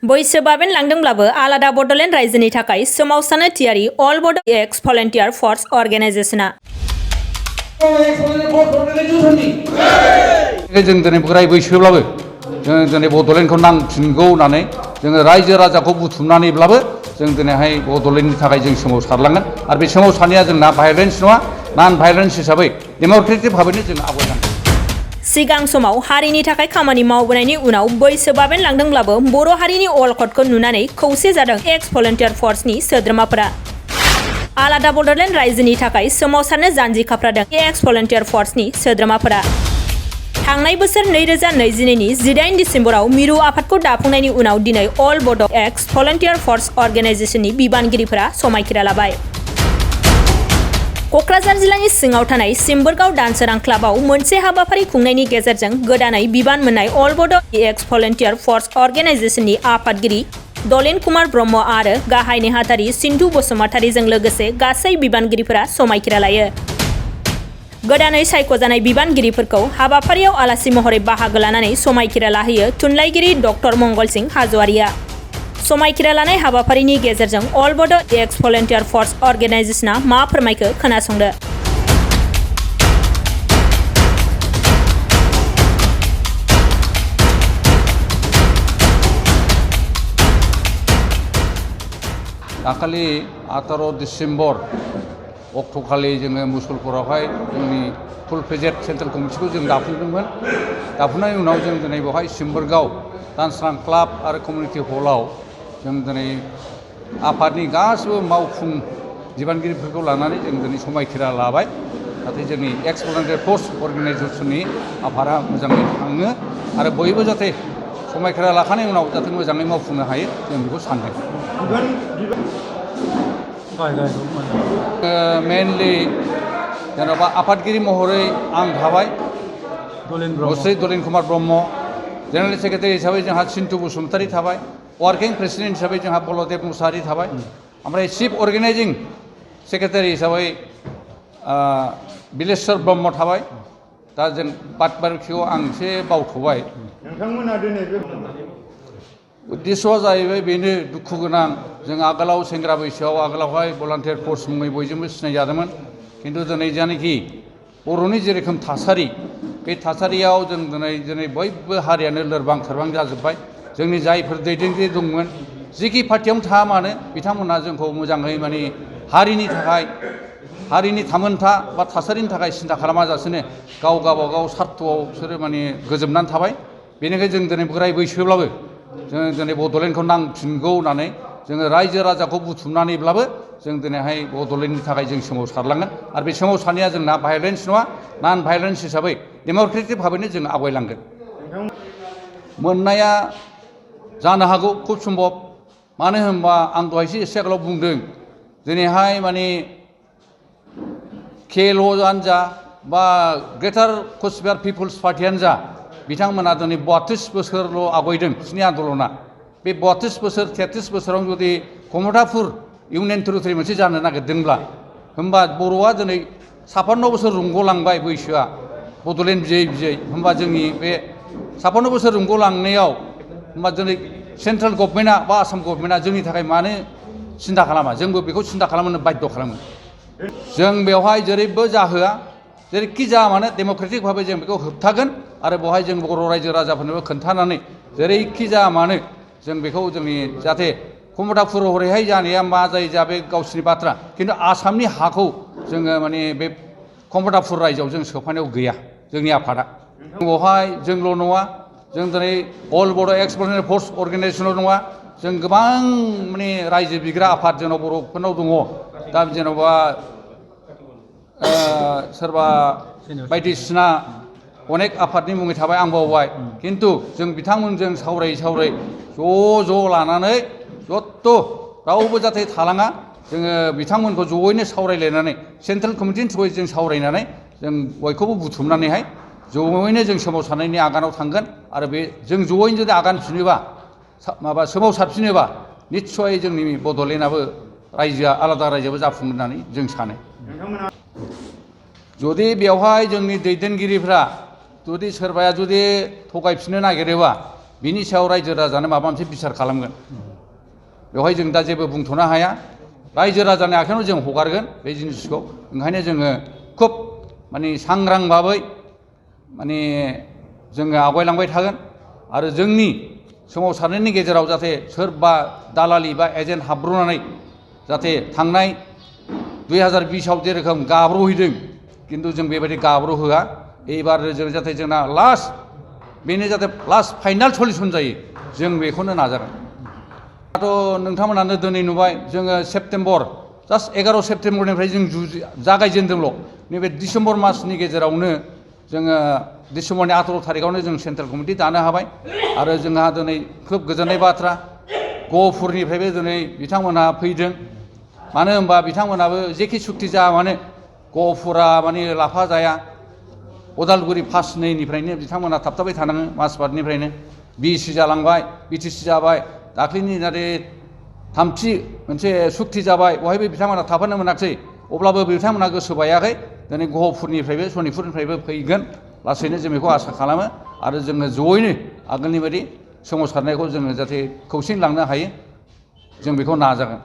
बैसो बाबेनलांदोंब्लाबो आलादा बड'लेण्ड रायजोनि थाखाय सोमावसारनो थियारि अल बड' एक्स भलन्टियार फर्स अर्गेनाइजेशना। जों दिनै बोराय बैसोब्लाबो जों दिनै बड'लेण्डखौ नांफिनगौ होननानै जोङो रायजो राजाखौ बुथुमनानैब्लाबो जों दिनैहाय बड'लेण्डनि थाखाय जों सोमावसारलांगोन आरो बे सोमावसारनाया जोंना भायलेन्स नङा नन भायलेन्स हिसाबै डेम'क्रेटिक भाबैनो जों आवगायलांगोन। सिगां समाव हारिनि थाखाय खामानि मावबोनायनि उनाव बैसो बाबेनलांदोंब्लाबो बर' हारिनि अलखदखौ नुनानै खौसे जादों एक्स भलन्टियार फर्सनि सोद्रोमाफोरा। आलादा बड'लेण्ड रायजोनि थाखाय सोमावसारनो जानजि खाफ्रादों एक्स भलन्टियार फर्सनि सोद्रोमाफोरा। थांनाय बोसोर 2022नि 18 डिसेम्बराव मिरु आफादखौ दाफुंनायनि उनाव दिनै अल बड' एक्स भलन्टियार फर्स अर्गेनाइजेशननि बिबानगिरिफोरा समायखिरा लाबाय। क'क्राझार जिल्लानि सिङाव थानाय सिम्बोरगाव दानसोरां क्लाबाव मोनसे हाबाफारि खुंनायनि गेजेरजों गोदानै बिबान मोननाय अल बड' एक्स भलन्टियार फर्स अर्गेनाइजेशननि आफादगिरि दलेन कुमार ब्रह्म आरो गाहाय नेहाथारि सिन्धु बसुमतारीजों लोगोसे गासै बिबानगिरिफोरा समायखिरा लायो। गोदानै सायख'जानाय बिबानगिरिफोरखौ हाबाफारियाव आलासि महरै बाहागो लानानै समायखिरा लाहोयो थुनलाइगिरि डक्टर मंगल सिंह हाज'वारिया। समायखिरा लानाय हाबाफारिनि गेजेरजों अल बड' एक्स भलन्टियार फर्स अर्गेनाइजेशना मा फोरमायखो खोनासंदो। दाखालि 18 डिसेम्बर अक्ट'खालि जोङो मुसलपुरावहाय जोंनि फुल प्रेजेड सेन्ट्रेल कमिटिखौ जों दाफुंदोंमोन। दाफुंनायनि उनाव जों दिनै बेवहाय सिम्बोरगाव दानसोरां क्लाब आरो कमिउनिटि हलाव जों दिनै आफादनि गासिबो मावफुं बिबानगिरिफोरखौ लानानै जों दिनै समायखिरा लाबाय। जाहाथे जोंनि एक्स भलन्टियार फर्स अर्गेनाइजेशननि आफादा मोजाङै थाङो आरो बयबो जाहाथे समायखिरा लाखांनायनि उनाव जाहाथे मोजाङै मावफुंनो हायो जों बेखौ सानदों। मेनलि जेन'बा आफादगिरि महरै आं थाबाय दलेन कुमार ब्रह्म, जेनेरेल सेक्रेटारि हिसाबै जोंहा सिन्धु बसुमतारी थाबाय, वार्किं प्रेसिडेन्ट हिसाबै जोंहा बलदेब मुसाहारि थाबाय, ओमफ्राय चिफ अर्गेनाइजिं सेक्रेटारि हिसाबै बिलेश्वर ब्रह्म थाबाय। दा जों बाद बाखिखौ आं एसे बावथ'बाय। नोंथांमोना दिनै बे उद्देश्यआ जाहैबाय बेनो दुखु गोनां। जों आगोलाव सेंग्रा बैसोआव आगोलावहाय भलान्टियार फर्स मुङै बयजोंबो सिनायजादोंमोन। खिन्थु दिनै जानाखि बर'नि जेरोखोम थासारि, बे थासारियाव जों दिनै बयबो हारियानो लोरबां थोरबां जाजोब्बाय। जोंनि जायफोर दैदेनगिरि दंमोन जिखि पार्टियावनो थाया मानो बिथांमोनहा जोंखौ मोजाङै माने हारिनि थाखाय हारिनि थामोनथा बा थासारिनि थाखाय सिन्था खालामाजासेनो गाव गावबागाव स्वार्थआव बिसोरो माने गोजोबनानै थाबाय। बेनिखायनो जों दिनै बोराय बैसोब्लाबो जोङो दिनै बड'लेण्डखौ नांफिनगौ होननानै जोङो रायजो राजाखौ बुथुमनानैब्लाबो जों दिनैहाय बड'लेण्डनि थाखाय जों सोमावसारलांगोन आरो बे सोमावसारनाया जोंना भायलेन्स नङा नन भायलेन्स हिसाबै डेम'क्रेटिक भाबैनो जों आवगायलांगोन। मोननाया जानो हागौ खुब सम्भब। मानो होनबा आं दहायसो एसे आगोलाव बुंदों दिनैहाय माने केएलअ'आनो जा बा ग्रेटार कचबिहार पिपुल्स पार्टियानो जा बिथांमोना दिनै 32 बोसोरल' आवगायदों बिसोरनि आन्दलना। बे 32 बोसोर 33 बोसोराव जुदि कमतापुर इउनियन टेरिटरि मोनसे जानो नागिरदोंब्ला होमबा बर'आ दिनै 56 बोसोर रुंग'लांबाय बैसोआ बड'लेण्ड बियै बियै। होमबा जोंनि बे 56 बोसोर रुंग'लांनायाव होमबा दिनै सेन्ट्रेल गभर्नमेन्टआ बा आसाम गभर्नमेन्टआ जोंनि थाखाय मानो सिन्था खालामा? जोंबो बेखौ सिन्था खालामनो बाध्य खालामो। जों बेवहाय जेरैबो जाहोआ, जेरैखि जाया मानो डेम'क्रेटिक भाबै जों बेखौ होबथागोन आरो बेवहाय जों बर' रायजो राजाफोरनोबो खोन्थानानै जेरैखि जाया मानो जों बेखौ जोंनि जाहाथे कमतापुर हरैहाय जानाया मा जायो जा बे गावसिनि बाथ्रा, खिन्थु आसामनि हाखौ जोङो माने बे कमतापुर रायजोआव जों सोफानायाव गैया जोंनि आफादा। बेवहाय जोंल' नङा, जों दिनै अल बड' एक्स भलन्टियार फर्स अर्गेनाइजेशनाव नङा, जों गोबां माने रायजो बिग्रा आफाद जोंनाव बर'फोरनाव दङ। दा जेन'बा सोरबा बायदिसिना अनेक आफादनि मुङै थाबाय आं बावबाय। खिन्थु जों बिथांमोनजों सावरायै ज' ज' लानानै जत्थ' रावबो जाहाथे थालाङा जोङो बिथांमोनखौ ज'यैनो सावरायलायनानै सेन्ट्रेल कमिटिनि थ्रुयै जों सावरायनानै जों बयखौबो बुथुमनानैहाय ज'यैनो जों सोमावसारनायनि आगानाव थांगोन आरो बे जों ज'यैनो जुदि आगान फिनोबा माबा सोमावसारफिनोबा निस्सय जोंनि बड'लेण्डआबो रायजोआ आलादा रायजोआबो जाफुंगोन होननानै जों सानो। जुदि बेवहाय जोंनि दैदेनगिरिफ्रा जुदि सोरबाया जुदि थगायफिननो नागिरोबा बिनि सायाव रायजो राजानो माबा मोनसे बिसार खालामगोन बेवहाय जों दा जेबो बुंथ'नो हाया रायजो राजानि आखायावनो जों हगारगोन बे जिनिसखौ ओंखायनो जोङो खुब माने सांग्रां भाबै माने जोङो आवगायलांबाय थागोन आरो जोंनि सोमावसारनायनि गेजेराव जाहाथे सोरबा दालालि बा एजेन्ट हाबब्रनानै जाहाथे थांनाय 2020आव जेरोखोम गाब्र'हैदों किन्तु जों बेबायदि गाब्र'होआ एबार जों जाहाथे जोंना लास्ट बेनो जाहाथे लास्ट फाइनाल सलिउसन जायो जों बेखौनो नाजागोन दाथ' नोंथांमोनानो दिनै नुबाय जोङो सेप्तेम्बर जास्ट 11 सेप्तेम्बरनिफ्राय जों जागायजेनदोंल' नैबे डिसेम्बर मासनि गेजेरावनो जोङो डिसेम्बरनि 18 थारिखआवनो जों सेन्ट्रेल कमिटि दानो हाबाय आरो जोंहा दिनै खोब गोजोननाय बाथ्रा गहपुरनिफ्रायबो दिनै बिथांमोनहा फैदों मानो होनबा बिथांमोनाबो जेखि सुक्ति जाया मानो गहपुरा माने लाफा जाया उदालगुरि फास नैनिफ्रायनो बिथांमोना थाबथाबाय थानाङो मासबादनिफ्रायनो बिसि जालांबाय बिटिसि जाबाय दाख्लैनि जाहाथे थामथि मोनसे सुक्ति जाबाय बहायबो बिथांमोना थाफानो मोनाखिसै अब्लाबो बिथांमोना गोसो बायाखै दिनै गहपुरनिफ्रायबो सनितपुरनिफ्रायबो फैगोन लासैनो जों बेखौ आसा खालामो आरो जोङो जयैनो आगोलनि बायदि सोमावसारनायखौ जोङो जाहाथे खौसेयै लांनो हायो जों बेखौ नाजागोन